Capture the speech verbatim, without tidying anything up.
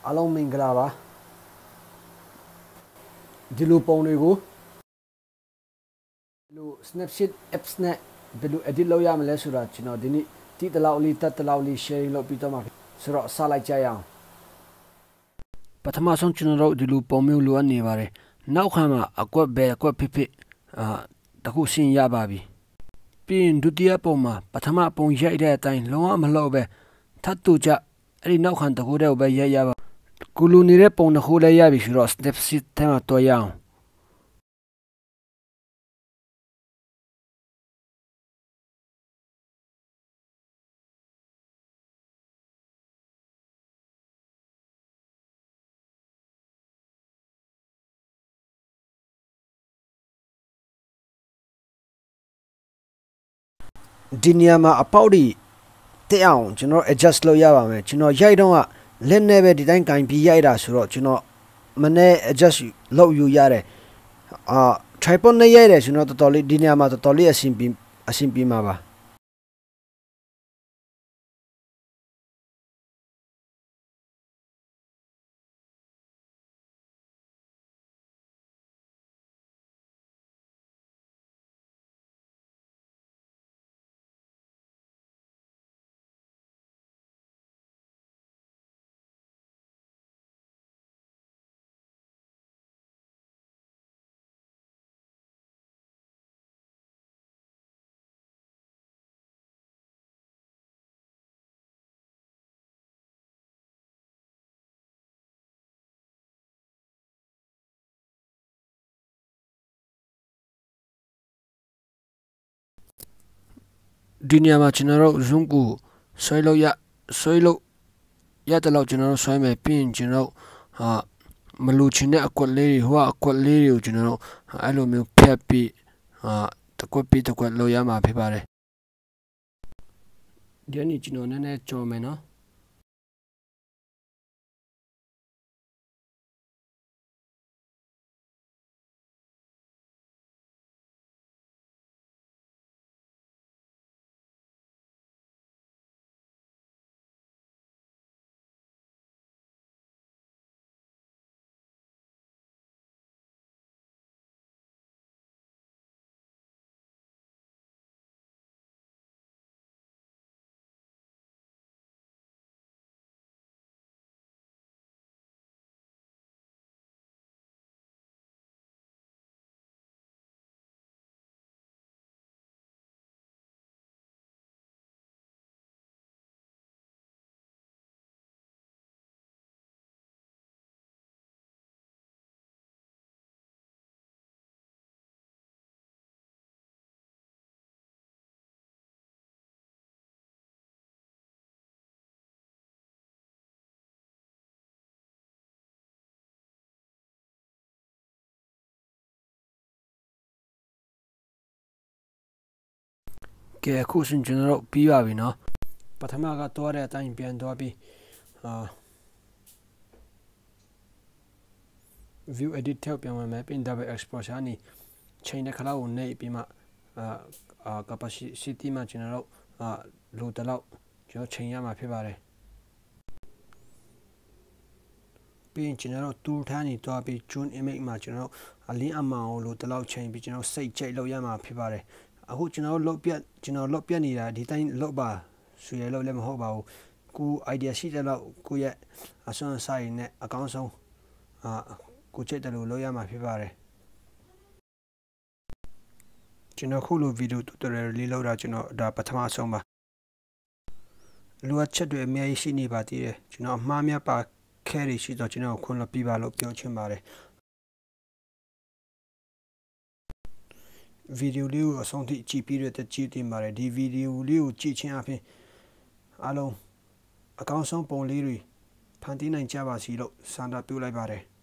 အားလုံးမင်္ဂလာပါ။ ဒီလိုပုံတွေကို ဘယ်လို Snapseed apps နဲ့ ဘယ်လို edit လုပ်ရမလဲဆိုတာ ကျွန်တော်ဒီနေ့ သိသလောက်လေး တတ်သလောက်လေး sharing လုပ်ပြီးတော့မှ ဆိုတော့ စလိုက်ကြရအောင်။ ပထမဆုံး ကျွန်တော်တို့ ဒီလိုပုံမျိုး လိုအပ်နေပါတယ်။ နောက်အခါမှာ အကွက် ဘယ်အကွက်ဖြစ်ဖြစ် အာ တစ်ခု ဆင်းရပါပြီ။ ပြီးရင် ဒုတိယပုံမှာ ပထမပုံ ရိုက်တဲ့အတိုင်း လုံးဝမလုပ်ပဲ ထပ်တူကြ အဲ့ဒီနောက်ခံတစ်ခုတည်းကိုပဲ ရိုက်ရပါ။ ကိုယ်လိုနေတဲ့ပုံနှစ်ခုလည်း ရပြီဆိုတော့ Snapseed ထဲမှာ သွားရအောင်။ ဒီနေရာမှာ အပေါက်တွေ တက်အောင် ကျွန်တော်တို့ adjust လုပ်ရပါမယ်။ ကျွန်တော် ရိုက်တုန်းက လက်နဲ့ပဲ ဒီတိုင်းကိုင်ပြီး ရိုက်တာဆိုတော့ ကျွန်တော် မနည်း adjust လုပ်ယူရတယ်။ အာ tripod နဲ့ ရိုက်တယ်ဆိုတော့ တော်တော်လေး ဒီနေရာမှာ တော်တော်လေး အဆင်ပြေ အဆင်ပြေမှာပါ။ ဒီနေရာမှာ ကျွန်တော်တို့ zoom ကို ဆွဲလို့ရ ဆွဲလို့ရသလောက် ကျွန်တော်တို့ ဆွဲမယ်။ ပြီးရင် ကျွန်တော်တို့ အာ မလိုချင်တဲ့ အကွက်လေးတွေ ဟိုက အကွက်လေးတွေကို ကျွန်တော်တို့ အဲ့လိုမျိုး ဖြတ်ပြီး အာ တစ်ကွက်ပြီးတစ်ကွက် လုပ်ရမှာ ဖြစ်ပါတယ်။ ဒီကနေ ကျွန်တော် နည်းနည်း ကျော်မယ်နော်။ ကဲ အခုဆိုရင် ကျွန်တော်တို့ ပြီးပါပြီနော်။ ပထမက သွားတဲ့အတိုင်း ပြန်သွားပြီး အာ view edit ထဲကို ပြန်ဝင်မယ်။ ပြီးရင် double exposure ကနေ chain တစ်ခါလောက်ကို နှိပ်ပြီးမှ အာ အာ capacity မှာ ကျွန်တော်တို့ အာ လိုသလောက် ကျွန်တော် ချိန်ရမှာ ဖြစ်ပါတယ်။ ပြီးရင် ကျွန်တော်တို့ tool ထဲကနေ သွားပြီး tune image မှာ ကျွန်တော်တို့ အလင်းအမာန်ကို လိုသလောက် ချိန်ပြီး ကျွန်တော်တို့ စိတ်ကြိုက် လုပ်ရမှာ ဖြစ်ပါတယ်။ အခု ကျွန်တော်တို့ လုပ်ပြ ကျွန်တော် လုပ်ပြနေတာ ဒီတိုင်း လုပ်ပါဆိုရ လုပ်လည်း မဟုတ်ပါဘူး။ ကိုယ် idea ရှိသလောက် ကိုယ့်ရဲ့ အစွမ်းအစတွေနဲ့ အကောင်းဆုံး အာ ကိုယ်ကြိုက်သလို လုပ်ရမှာ ဖြစ်ပါတယ်။ ကျွန်တော် ခုလို video tutorial လေး လုပ်တာ ကျွန်တော် ဒါ ပထမဆုံးပါ။ လိုအပ်ချက်တွေ အများကြီး ရှိနေပါသေးတယ်။ ကျွန်တော် အမှားများပါခဲ့တွေ ရှိတော့ ကျွန်တော် ခွင့်လွှတ်ပေးပါလို့ ပြောချင်ပါတယ်။ video လေးကို အဆုံးထိ ကြည့်ပြီးတဲ့အတွက် ကျေးဇူးတင်ပါတယ်။ ဒီ video လေးကို ကြည့်ခြင်းအားဖြင့် အားလုံး အကောင်းဆုံး ပုံလေးတွေ ဖန်တီးနိုင်ကြပါစေလို့ ဆန္ဒပြုလိုက်ပါတယ်။